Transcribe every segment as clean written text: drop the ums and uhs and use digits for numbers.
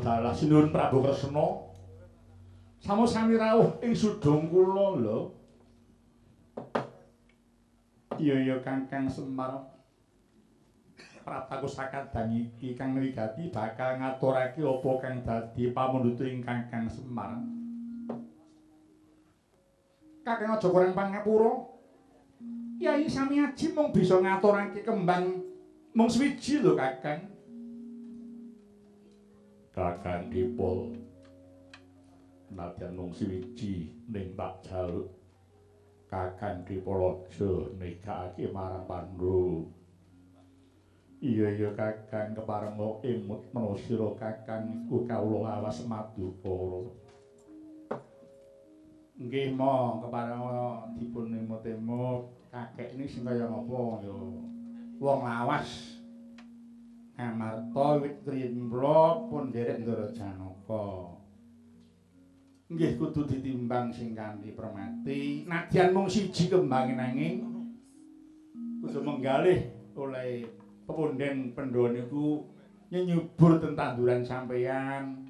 Dalah sinuwun Prabu Kresna. Sami-sami rawuh ing sudung kula lho. Iya iya Kakang Semar. Prataku sakadang iki kang wigati bakal ngaturake apa kang dadi pamundhute Kakang Semar. Kakang aja kurang pangapura. Kyai Samiaji mung bisa ngaturake kembang mung swiji lho Kakang. Kakang Dipol nadyan mung siwiji ning tak jaluk Kakang Dipol aja nekake marang Pandhu. Iya iya Kakang keparenga emut menawa sira Kakang iku kawula lawas madukara. Nggih mo keparenga dipun emut-emut kakek ini sing kaya ngapa ya wong lawas ngamarta wit riyin kula pun nderek Ndara Janaka. Nggih kudu ditimbang sing kanthi permati nadyan mung siji kembange nanging kudu menggalih oleh pepunden Pandhawa niku nyenyubur ten tanduran sampeyan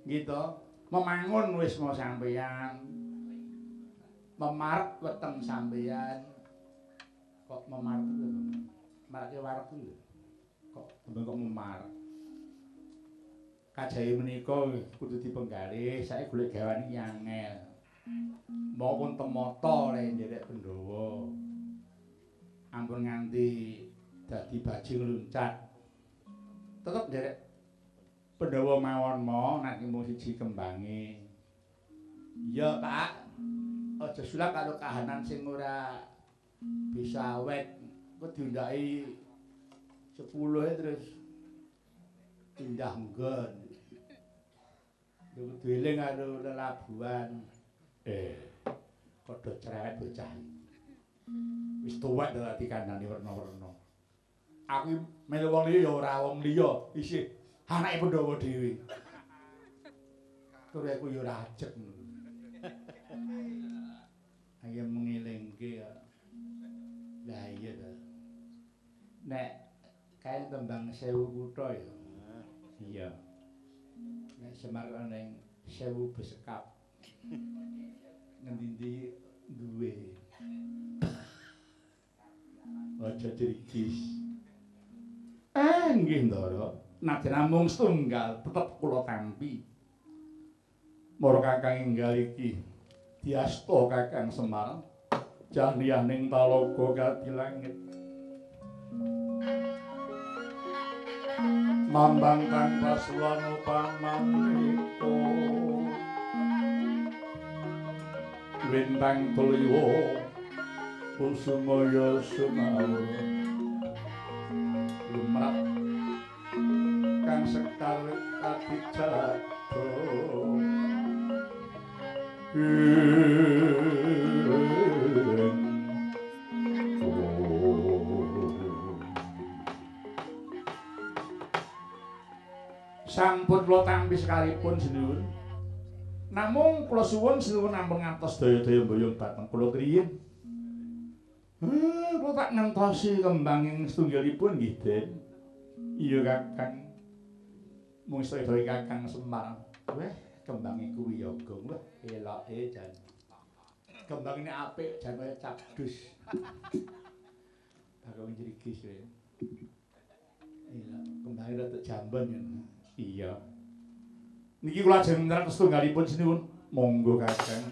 gitu, memangun wisma sampeyan, memarek weteng sampeyan. Kok memarek itu marake wareg lho kok kok memarek kajahe menika kudu dipenggalih. Saiki golek gawan iki angel maupun temata oleh nderek Pandhawa ampun nganti dadi bajing luncat. Tetep nderek Pandhawa mawon mo nek mung siji kembange. Iya Pak, aja sulap karo kahanan sing ora bisa awet. Engko diundhaki 10 terus pindah nggon. Kudu eling karo lelabuhan. Padha cerewet bocah. Wis tuwek dadi kandhane werna-werna. Aku melu wong liya ya ora wong liya, isih anake Pandhawa dhewe. Tur aku ya ora ajeg ngono. Ayo mengilingke ya. Lah iya ta. Nek kae tembang 1000 kutha ya. Iya. Nek Semar ning 1000 besekap. Ngendi-endi duwe. Aja dirigis. Nggih Ndara, nadyan namung setunggal tetep kula tampi. Mara Kakang enggal iki diasta Kakang Semar jahniyaning talaga kadi langit. Mambang tanpa suwana pamaneka wintang tuliwa kusumaya sumawur lumrah kang sekar kadi jado. Sampun kula tampi sekalipun sinuwun. Namung kula suwun sinuwun ampun ngantos daya-daya mboyong dhateng kula griyin. Kula tak ngentosi kembang ing setunggalipun nggih, Den. Iya Kakang. Mung sedaya Kakang Semar. Weh, kembange kuwi ya gong. Wah, eloke jan. Kembang ini apik jan kaya cabdus. Bakal njrigis kowe. Iya, kembange rada jambon ya. Iya. Niki kula ajeng nyerat setunggalipun sinuwun. Monggo Kakang.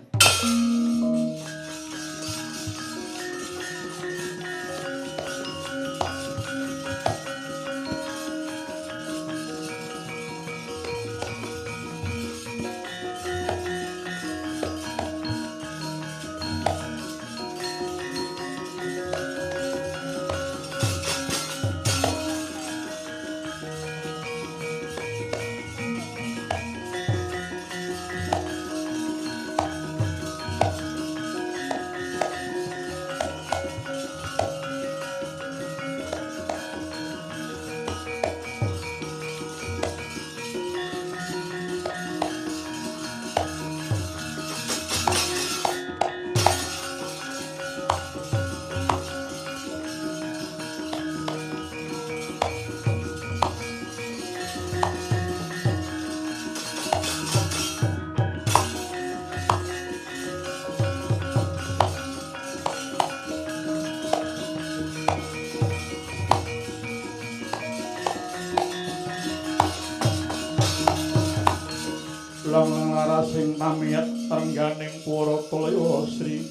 Lang larasing pamiyat rengganing Purata Sri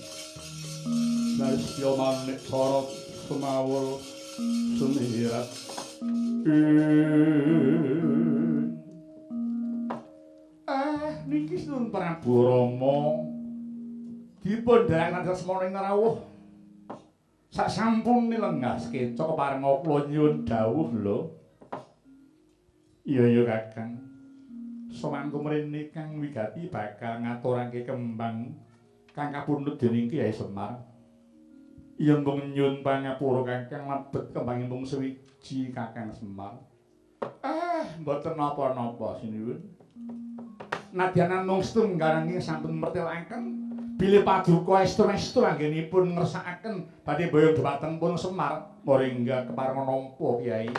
Nasya manik sorot sumawul sumirat. Ah niki Sunan Prabu Rama dipun dherekaken asmana ing rawuh. Sak sampune lenggah sekeca keparenga kula nyuwun dawuh lho. Iya iya Kakang. Somangku mrene kang wigati bakal ngaturake kembang kang kapundhut dening Kyai Semar. Yen mung nyuwun pangapura Kakang lebet kembang mung sewiji Kakang Semar. Ah, mboten napa-napa sinuwun. Nadyan namung setunggal nanging sampun mertelaken bilih paduka estu-estu anggenipun ngersakaken badhe boyong dhumateng pun Semar moringga keparenga nampa Kyai.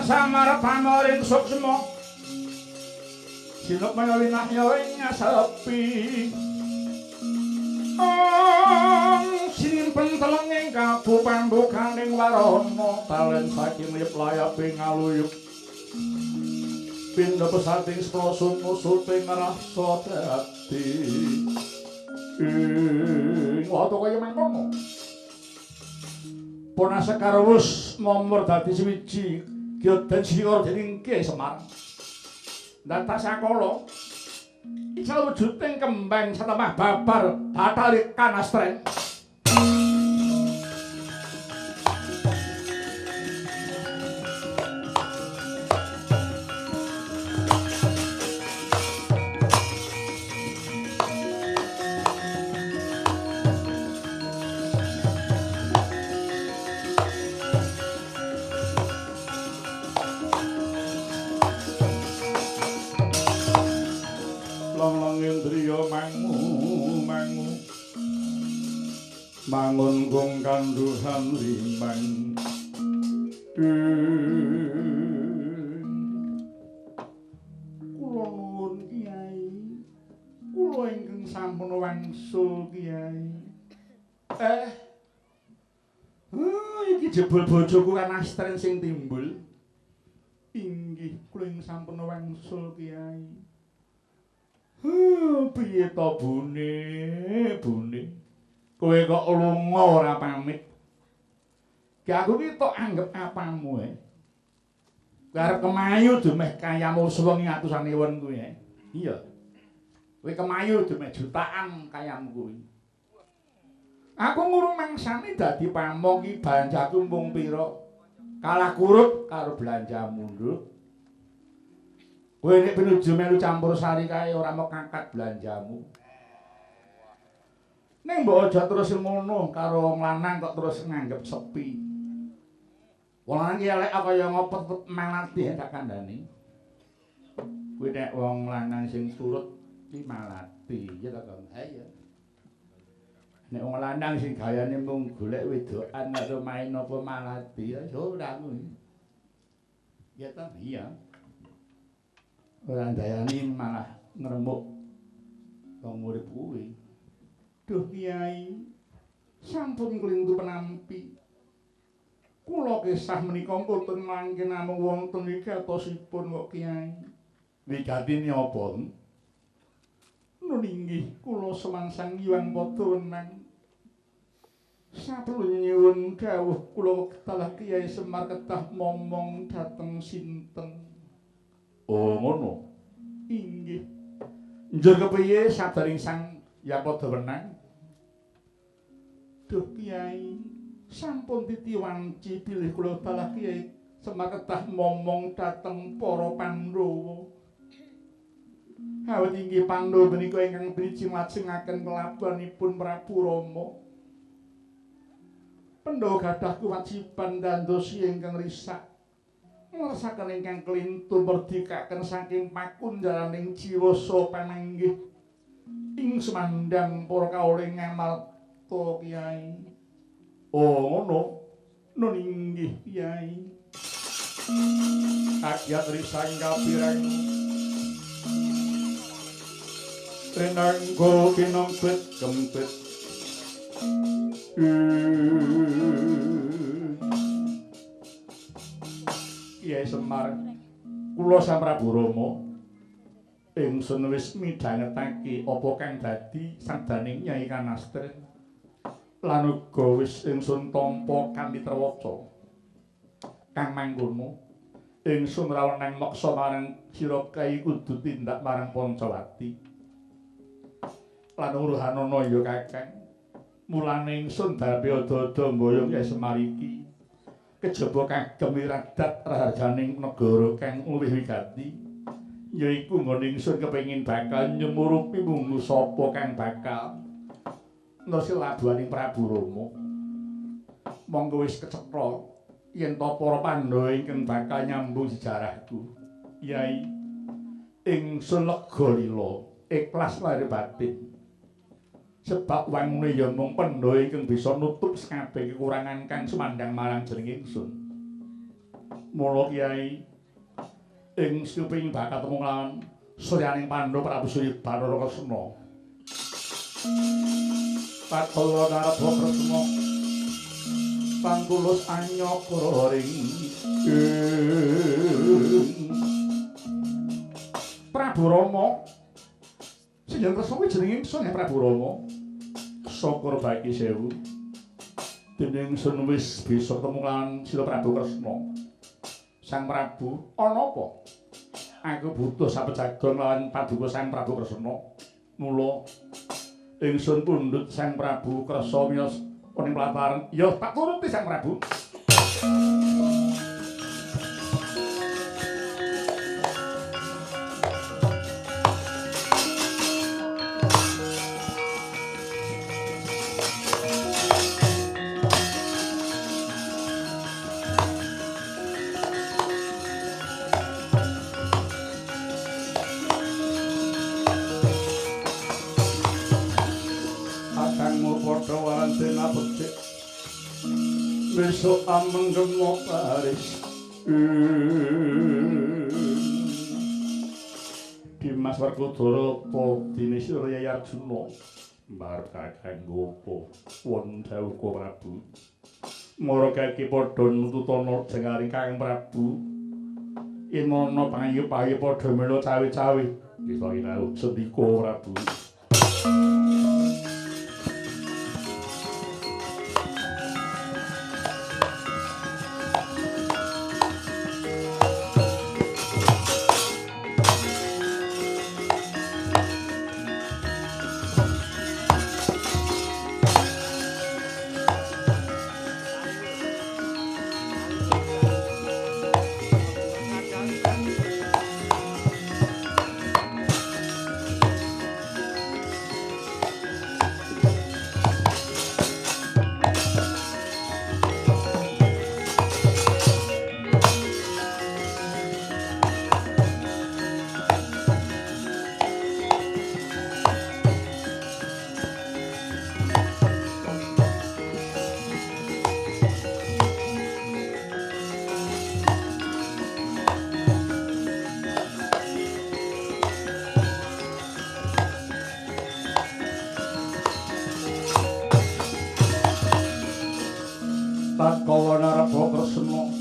Samar pamoring suksma sinuk winahya ing sepi om simpen telenging kabupambukaning warana talen saking liyep layape ngaluyup pindha pesating sprasun musuting rasa dadi ing watu kaya mangkono Pona Sekar wus momor dadi suwiji gyodan sikara dening Kyai Semar. Ndatak sakala ical wujuding kembang satemah babar bathari kanastren. Mangun gong kanduhan limang. Kula nuwun Kyai, kula ingkang sampun wangsul Kyai. Iki jebul bojoku kanastren sing timbul. Inggih kula ingkang sampun wangsul Kyai. Piye to bune, bune? Kowe kok lunga ora pamit. Ki aku ki tok anggep apamu e. Kowe arep kemayu dumeh kayamu sewengi atusan ewon kuwi e. Iya. Kowe kemayu dumeh jutaan kayamu kuwi. Aku ngrumangsani dadi pamong ki belanjaku mung pira. Kalah kurup karo belanjamu, Nduk. Kowe nek pinuju melu campur sari kae ora mekakat belanjamu. Ning mbok aja terus ngono karo wong lanang kok terus nganggep sepi. Wong lanang ki elek kaya ngopo malati tak kandhani. Kuwi nek wong lanang sing turut ki malati, ya ta, Kang? Ha iya. Nek wong lanang sing gayane mung golek wedokan karo main apa malati, ya ora kuwi. Ya ta? Iya. Ora ndayani malah ngremuk wong urip kuwi. Duh Kyai, sampun klintu penampi. Kula kisah menika mboten mangke namung wonten iki atosipun kok Kyai. Wigatine apa? Nun inggih kula semangsang Hyang Padha wenang. Saperlu nyuwun dawuh kula wekdal Kyai Semar kedah momong dhateng sinten. Oh ngono. Inggih. Njur kepiye sadaring Sang Hyang Padha wenang? Duh Kyai, sampun titi wanci bilih kula dalah Kyai Semar kedah momong dhateng para Pandhawa. Awit inggih Pandhawa menika ingkang driji nglajengaken kelabuhanipun Prabu Rama. Pandhawa gadah kewajiban dandosi ingkang risak ngleresaken ingkang klintu merdikaken saking pakunjaraning jiwa saha pananggih ing semandang para kawula ngamal Sita Kyai. Oh ngono. Nun inggih Kyai. Kagiat risang kapireng. Renanggo kinempet kempet. Kyai Semar, kula Sang Prabu Rama ingsun wis midhangetake apa kang dadi sabdaning Nyai Kanastren lan uga wis ingsun tampa kanthi trewaca. Kang mangkono ingsun ora wenang meksa marang sira kae kudu tindak marang Pancawati. Lan uruhanana ya Kakang. Mulane ingsun dape ada-ada mboyong Kyai Semar iki kejaba kagem wiradat raharjaning negara kang luwih wigati yaiku nggone ingsun kepengin bakal nyumurupi mung sapa kang bakal nersi labuhaning Prabu Rama. Monggo wis kecetha yen to para Pandhawa ingkang bakal nyambung sejarahku. Yai, ingsun lega lila, ikhlas lahir batin. Sebab wangune ya mung Pandhawa ingkang bisa nutup sakabeh kekurangan kang sumandhang marang jeneng ingsun. Mula Kyai, ingsun pengin bakal temu lawan suryaning Pandhawa Prabu Surya Bathara Kresna. Tatkala naraba Kresna pangkulus anyakara ring Prabu Rama. Sing jeneng Kresna kuwi jenenge ingsun ya Prabu Rama. Syukur bagi sewu. Dene ingsun wis bisa ketemu lan sira Prabu Kresna. Sang Prabu, ana apa? Aku butuh sapejagon lawan paduka Sang Prabu Kresna. Mula ingsun pundhut Sang Prabu Kresna miyos ning pelataran. Ya tak turuti Sang Prabu. Besok amenggemo Paris. Dimas Werkudara apa dene sira Yai Arjuna mbarep kakang ngopo wonten dawuh Prabu. Mara kaki padha nututana jengaring Kakang Prabu. Yen ana pangayu-payu padha melu cawe-cawe. Bisa rawuh sendika Prabu. Tatkala naraba Kresna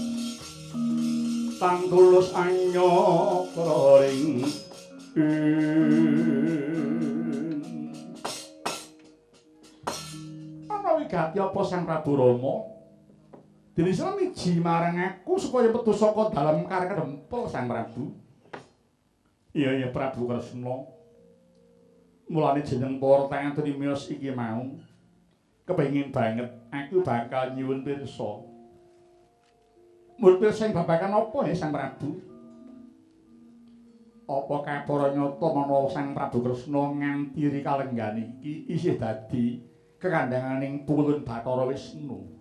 tangtulus anyakra ring ana wigati apa Sang Prabu Rama dene sira miji marang aku supaya metu saka dalem kareng dempel Sang Prabu. Iya iya Prabu Kresna, mulane jeneng para tangan miyos iki mau kepengin banget aku bakal nyuwun pirsa. Nyuwun pirsa ing babagan apa ya Sang Prabu? Apa kapara nyata menawa Sang Prabu Kresna nganti rikalenggan iki isih dadi kekandhanganing pulun Bathara Wisnu?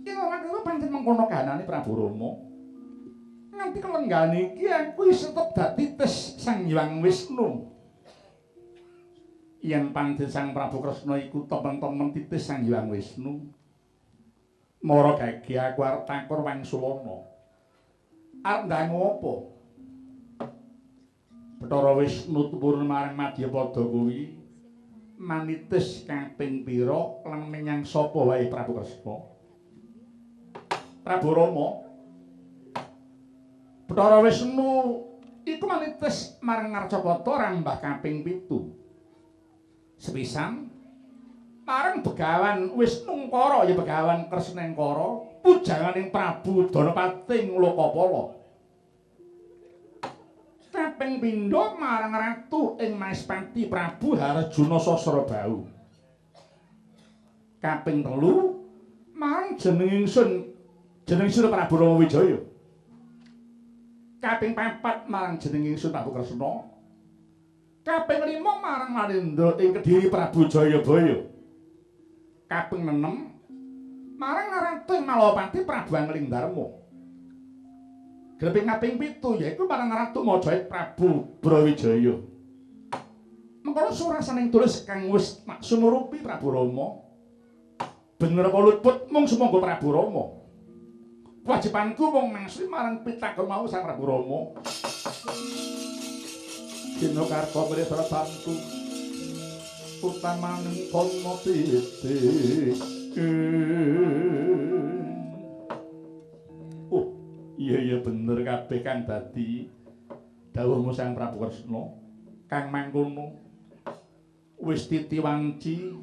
Yen ora kira pancen mengkono kahanane Prabu Rama. Nganti kelenggan iki aku isih tetep dadi tes Sang Hyang Wisnu. Yen pancen Sang Prabu Kresna iku temen-temen titis Sang Hyang Wisnu. Mara gage aku arep takon wangsulana. Arep ndangu apa? Bathara Wisnu tumurun marang Madyapada kuwi manitis kaping pira lan menyang sapa wae Prabu Kresna? Prabu Rama. Bathara Wisnu iku manitis marang Ngarcapada rambah kaping 7. Sepisan marang Begawan Wisnungkara ya Begawan Kresnengkara pujanganing Prabu Danapati Lokapala. Kaping pindho marang ratu ing Maespati Prabu Harjuna Sasrabahu. Kaping 3 marang jeneng ingsun jeneng ingsun Prabu Rama Wijaya. Kaping 4 marang jeneng ingsun Prabu Kresna. Kaping 5 marang Narendra ing Kediri Prabu Jayabaya. Kaping 6 marang ratu ing Malapati Prabu Angling Darma. Gleping kaping 7 yaiku marang Ratu Majapahit Prabu Brawijaya. Mengkono surasaning tulis kang wis tak sumurupi Prabu Rama. Bener apa luput mung sumangga Prabu Rama. Kewajibanku mung mangsuli marang pitakon mau Sang Prabu Rama. Dina karta mrih bantu utamaning kono titik. Iya iya bener kabeh kang dadi dawuhmu Sang Prabu Kresna kang mangkono wis titi wanci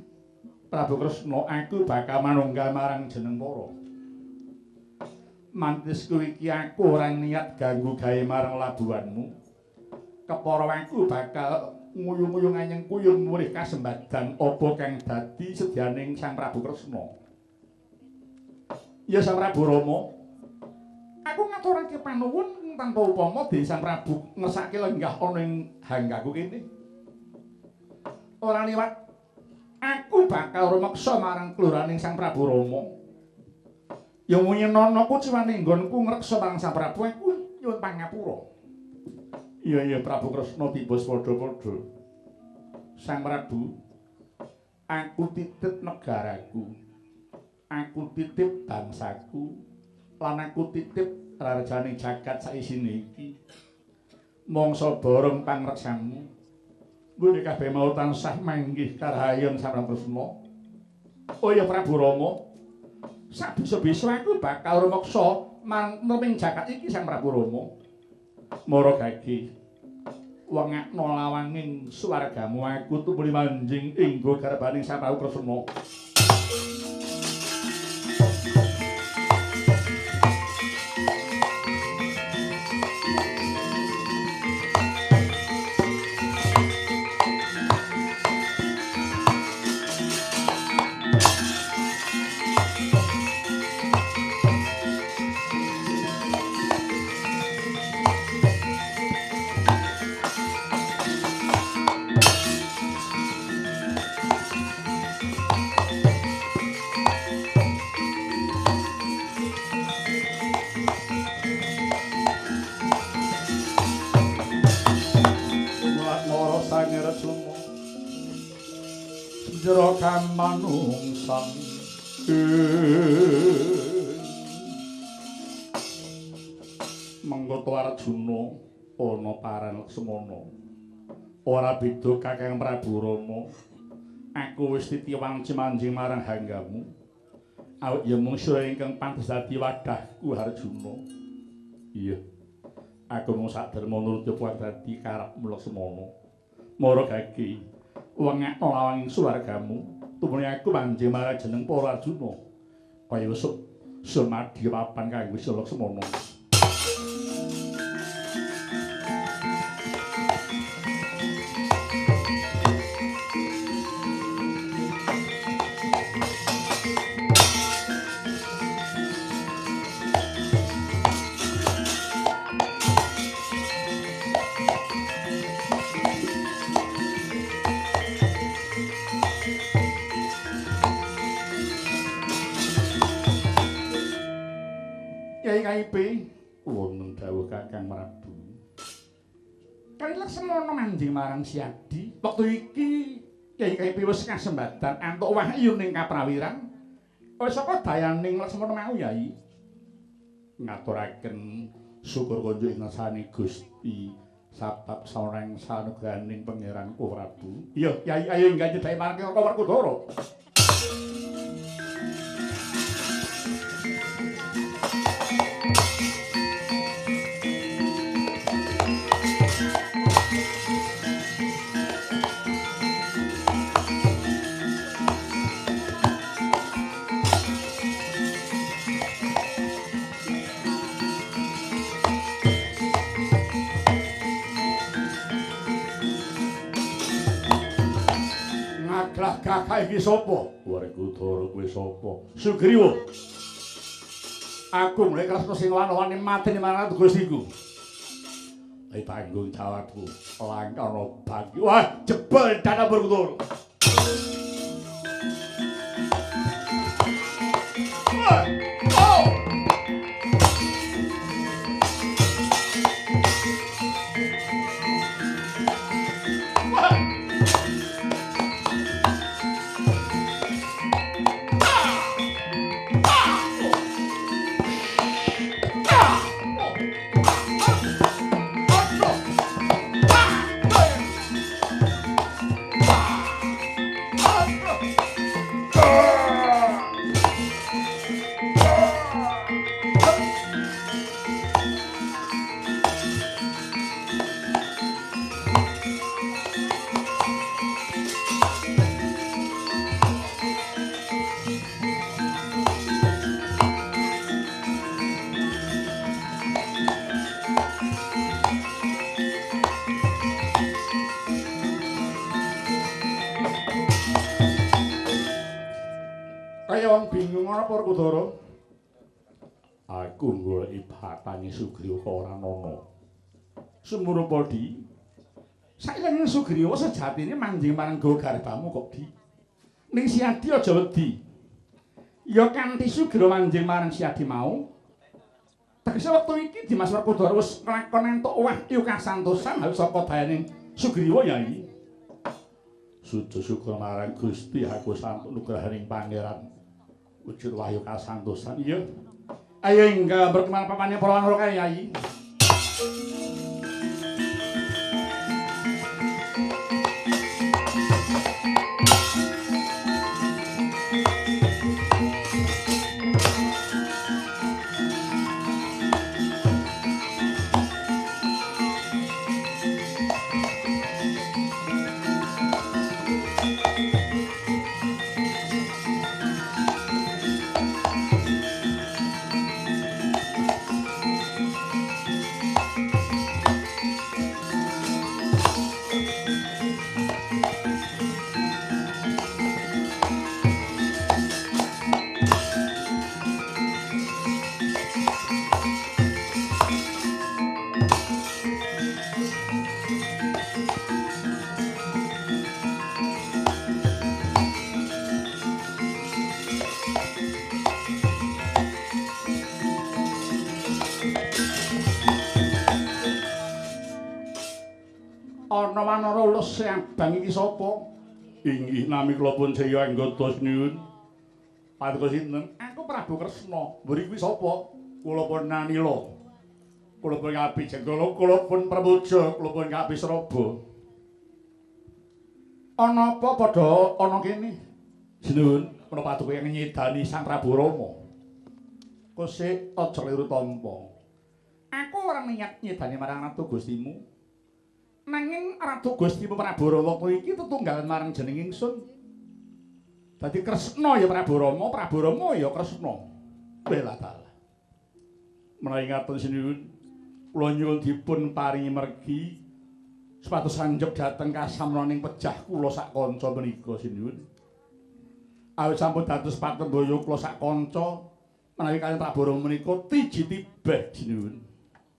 Prabu Kresna aku bakal manunggal marang jeneng para mantisku iki aku ora niat ganggu gawe marang labuhanmu kepara aku bakal nguyung-nguyung anyeng kuyung murih kasembadan apa kang dadi sedyaning Sang Prabu Kresna. Ya Sang Prabu Rama, aku ngaturake panuwun tanpa upama dening Sang Prabu ngersake lenggah ana ing hanggaku kene. Ora liwat aku bakal rumeksa marang keluraning Sang Prabu Rama. Ya munyenono kuciwane nggonku ngreksa marang Sang Prabu aku nyuwun pangapura. Iya iya Prabu Kresna tiba padha-padha. Sang Prabu, aku titip negaraku. Aku titip bangsaku. Lan aku titip rarjane jagat saisine iki. Mangsa borong pangreksamu. Nggone kabeh mau tansah manggih karahayon Sang Kresna. Oh ya Prabu Rama, sabisa-bisa aku bakal rumeksa marang neping jagat iki Sang Prabu Rama. Mara gage wengakno lawanging swargamu aku tumuli manjing ing garbaning Sang Prabu Kresna. Jero kamanungsan mengkoto Arjuna ana paran Laksmana ora beda Kakang Prabu Rama. Aku wis titi wanci manjing marang hanggamu awit ya mung sira ingkang pantes dadi wadahku Arjuna. Iya aku mung saderma nuruti apa dadi karepmu Laksmana. Mara gage wengakno lawanging swargamu tumuli aku manjing marang jeneng para Arjuna kaya wesuk sumadya papan kanggo Laksmana. Wonten dawuh Kakang Prabu. Kali Laksmana manjing marang Siadi, wektu iki Kyai Kaipi wis kasembadan antuk wahyu ning kaprawiran. Wis saka dayaning Laksmana mau Yai. Ngaturaken syukur konjuk ing ngersane Gusti sabab saurang sanugrahaning Pangeran Prabu. Iya, Yai ayo enggak nyedhaki marang Raka Werkudara. Kakak iki sapa? Werkudara kuwi sapa? Sugriwa. Aku mulai Kresna sing wana-wani mateni marang Gustiku. Ayo tanggung jawabku. Langkana bagi. Wah, jebol dana Werkudara. Wah! Oh! Werkudara. Aku goleki batane Sugriwa kok ora ana. Sumurupa Di. Saiki Sugriwa sejatine manjing marang gawa garbamu kok Di. Ning Siadi aja wedi. Ya kanthi Sugriwa manjing marang Siadi mau. Tegese wektu iki Dimas Werkudara wis nglakon entuk wahyu kasantosan hal saka dayaning Sugriwa Yai. Sujud syukur marang Gusti aku santuk nugrahaning Pangeran. Wujud wahyu kasantosan. Iya. Ayo enggal berkemana papane para wanara kae Yai. Ana wanara ulus abang iki sapa? Inggih nami kula pun Jaya anggota sinuwun. Paduka sinten? Aku Prabu Kresna. Mburi kuwi sapa? Kula pun Nanila. Kula pun Kapi Jenggala, kula pun Pramuja, kula pun Kapi Sraba. Ana apa padha ana kene? Sinuwun, ana paduka yang nyidani Sang Prabu Rama. Kosek aja kliru tampa. Aku ora niat nyidani marang Ratu Gustimu. Nanging Ratu Gustimu Prabu Rama wektu iki tetunggalan marang jeneng ingsun. Dadi Kresna ya Prabu Rama, Prabu Rama ya Kresna. Bela dalah. Menawi ngaten sinuwun, kula nyuwun dipun paringi mergi supados anjep dhateng kasamraning pejah kula sak kanca menika sinuwun. Awit sampun dados patembaya kula sak kanca menawi kaliyan Prabu Rama menika tiji tibeh sinuwun.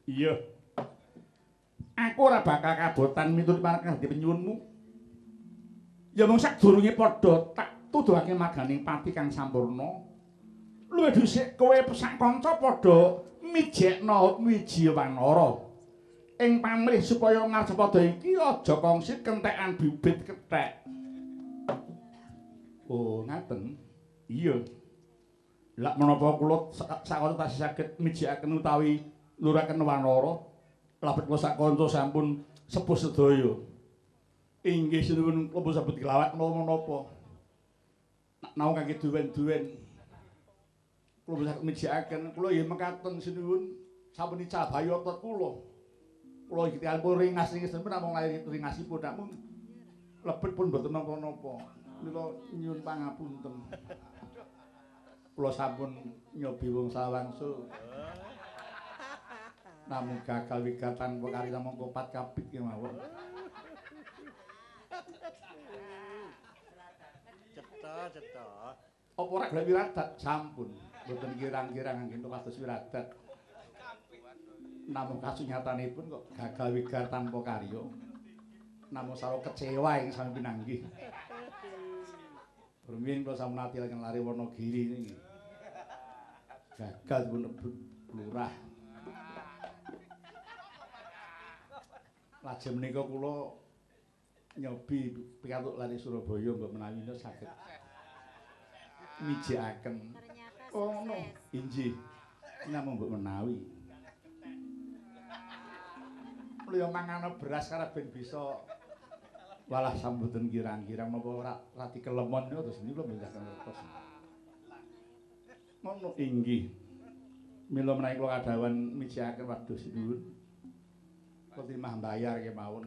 Iya. Aku ora bakal kabotan miturut marang dadi penyuwunmu. Ya mung sadurunge padha tak tuduhake marganing pati kang sampurna. Luwih dhisik kowe sak kanca padha mijekna wiji wanara. Ing pamrih supaya Ngarcapada iki aja kongsi kentekan bibit kethek. Oh, ngaten. Iya. Lak menapa kula sakanca tasih saged mijikaken utawi luraken wanara, labet kula sakanca sampun sepuh sedaya. Inggih sinuwun kula sabut kelawat menapa-napa. Naung kangge duwen-duwen. Kula saged mijikaken, kula nggih mekaten sinuwun sampun ical bayi otot kula. Kula iki pun ringas-ringas namung lahir ringasipun namung lebet pun mboten napa-napa. Mila nyuwun pangapunten. Kula sampun nyobi wong sawangsul. Namung gagal wigatan perkara namung kopat kapit kemawon. Cetha, cetha. Apa ora golek wiradat? Sampun. Mboten kirang-kirang anggen kados wiradat. Namung kasunyatanipun kok gagal wigar tanpa karya. Namung sarwa kecewa ing sami pinanggih. Rumiyin kula sampun ati lajeng lari Wonogiri niki. Gagal dipun ebut lurah. Lajeng menika kula nyobi pikantuk lari Surabaya mbok menawi saged mijikaken. Oh ngono. Inggih. Namung mbok menawi. Kula mangano beras karep ben bisa walah samboten kirang-kirang napa ora rati kelemon niku terus niku kula mboten ngertos. Ngono inggih. Mila menawi kula kadhawan mijikaken waduh sinuwun. Kula timah mbayar kemawon.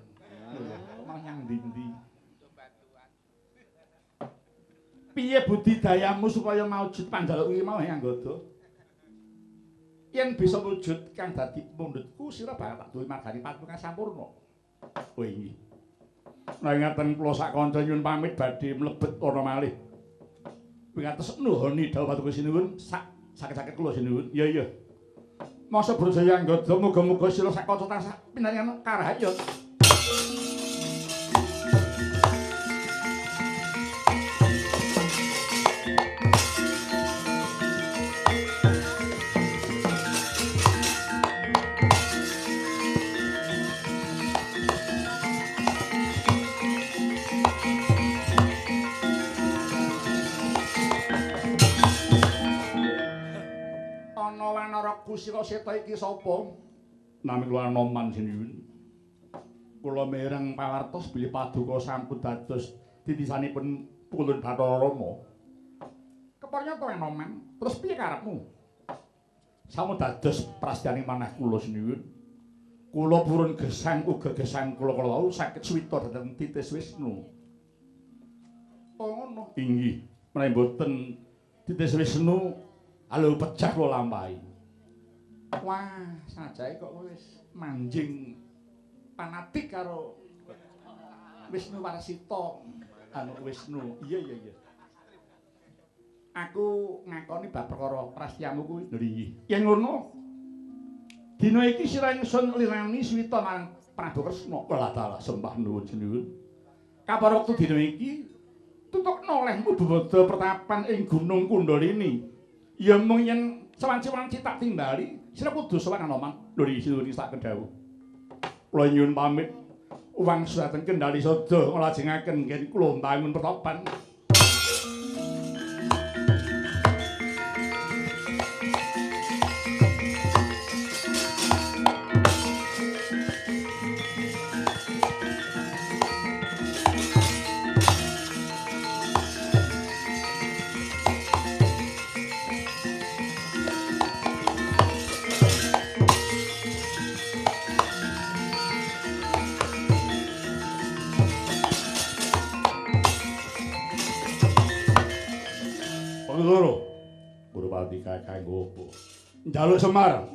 Lho, malah nyang ndi-ndi. Piye budidayamu supaya maujud panjaluk kuwi mau Anggoda? Yen bisa wujud kang dadi pundhutku sira bakal tak duwe margani patmu kang sampurna. Oh inggih. Nah ngaten kula sak kanca nyuwun pamit badhe mlebet ana malih. Wingates nuhoni dawuh paduka sinuwun sak sakit-sakit kula sinuwun. Iya iya. Masa Brajayu Anggoda muga-muga sira sak kanca tansah pinaringan karahayat. Kusira Seta iki sapa? Nami kula Anoman sinuwun. Kula mireng pawartos bilih paduka sampun dados titisanipun Pulun Bathara Rama. Keparnya to Anoman, terus piye karepmu? Sampun dados prasetyaning manah kula sinuwun. Kula purun gesang uga gesang kula kala wau saged suwita dhateng titis Wisnu. Oh ngono. Inggih, menawi mboten titis Wisnu halo pecah kula lampahi. Wah, sajae kok wis manjing panatik karo Wisnu Warsita. Anu Wisnu. Iya iya iya. Aku ngakoni bab perkara prastyamu kuwi. Lho inggih. Yen ngono, dina iki sira ingsun lirani suwita marang Prabu Kresna. Walah dalah sembah nuwun sinuwun. Kapara wektu dina iki tutukna olehmu bebada pertapan ing Gunung Kundalini. Ya mung yen sawanci-wanci tak timbali, sira kudu sowan Anoman. Lho iki sinuwun sak kedhawuh. Kula nyuwun pamit wangsul dhateng Kendali Sada nglajengaken nggen kula mbangun pertapan. Njaluk Semar.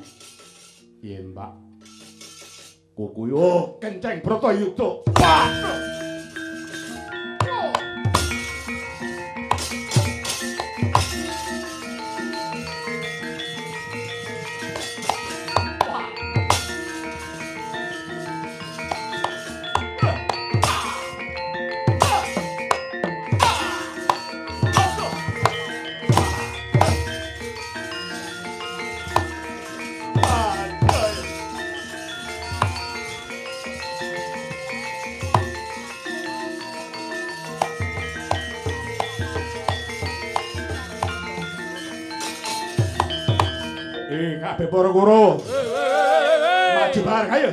Yen Pak. Kukuyo kenceng Bratayuda. Wah. Kabeh para Kurawa. Maju bareng ayo.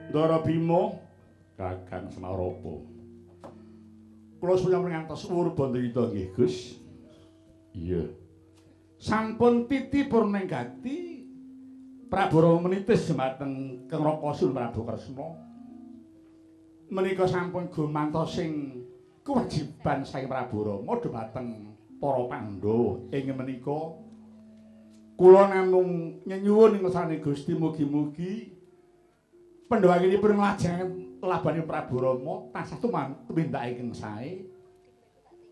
Ndara Bima Kakang Semarapa. Kula suwun ngantos wur bandayuda nggih, Gus. Iya. Sampun titi purning gati Prabu Rama menitis dhumateng Kang Raka Sun Prabu Kresna. Menika sampun gumantosing kewajiban saking Prabu Rama dhumateng para Pandhawa ing menika. Kula namung nyenyuwun ing ngersane Gusti mugi-mugi pandhawanipun nglajengaken labane Prabu Rama tansah tumindak ingkang sae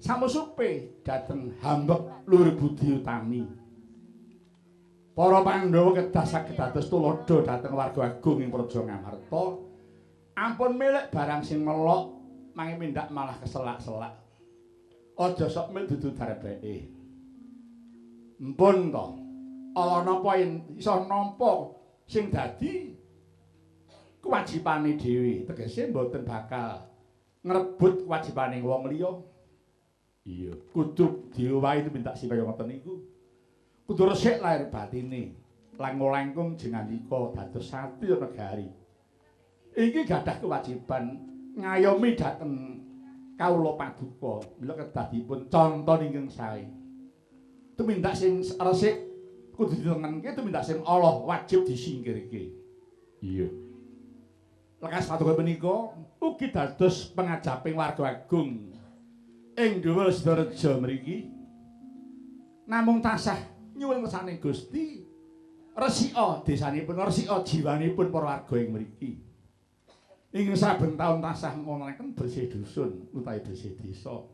samusupe dhateng hambek luhur budi utami. Para Pandhawa kedah saged dados tuladha dhateng warga agung ing Praja Ngamarta. Ampun milik barang sing melok mangke mindak malah keselak-selak. Aja sok mil dudu darbeke. Mpun to. Ala napa yen iso nampa sing dadi kewajibane dhewe, tegese mboten bakal ngrebut kewajibane wong liya. Iya, kudu diowahi tumindak sing kaya ngoten niku. Kudu resik lahir batine, langkung-langkung jengandika dados satriya negari. Iki gadah kewajiban ngayomi dhateng kawula paduka, mila kedah dipun conton ingkang sae. Tumindak sing resik kudu ditengenke, tumindak sing Allah wajib disingkirke. Iya. Lekas paduka menika ugi dados pangajaping warga agung ing Dhuwur Sidareja mriki. Namung tansah nyuwun ngersane Gusti resika desanipun, resika jiwanipun para warga ing mriki. Ing saben taun tansah wontenaken bersih dusun utawi bersih desa.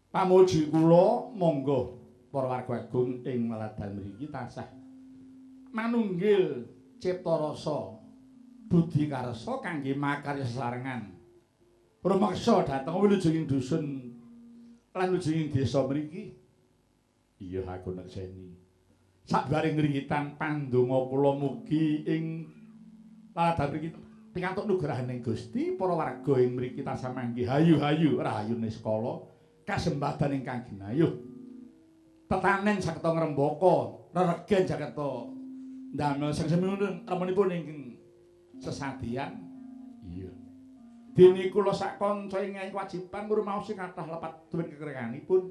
Pamuji kula monggo para warga agung ing weladan mriki tansah manunggil cipta rasa budi karsa kangge makarya sesarengan. Rumeksa dhateng wilujenging dusun lan wilujenging desa mriki. Iya aku nekseni. Sabareng ngringgitan pandonga kula mugi ing laladan mriki pikantuk nugrahaning Gusti para warga ing mriki tansah manggih hayu-hayu rahayune sekala kasembadan ingkang ginayuh. Tetanen sageta ngrembaka, reregen sageta ndamel sengsem remenipun ingkang sesadian. Iya. Dene kula sak kanca ing kewajiban ngrumaosi kathah lepat duwin kekrenganipun.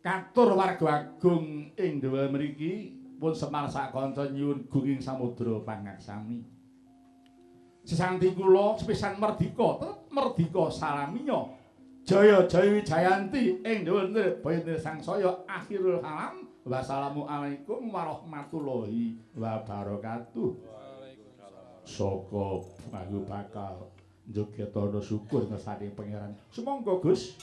Katur warga agung ing Dhuwur mriki pun Semar sak kanca nyuwun gunging samudra pangaksami. Sesanti kula sepisan merdika, tetep merdika salaminya. Jaya jaya wijayanti ing Dhuwur Nirboyo sangsaya akhirul kalam. Wassalamualaikum warahmatullahi wabarakatuh. Saka aku bakal njogetana syukur ngersane Pangeran. Sumangga Gus.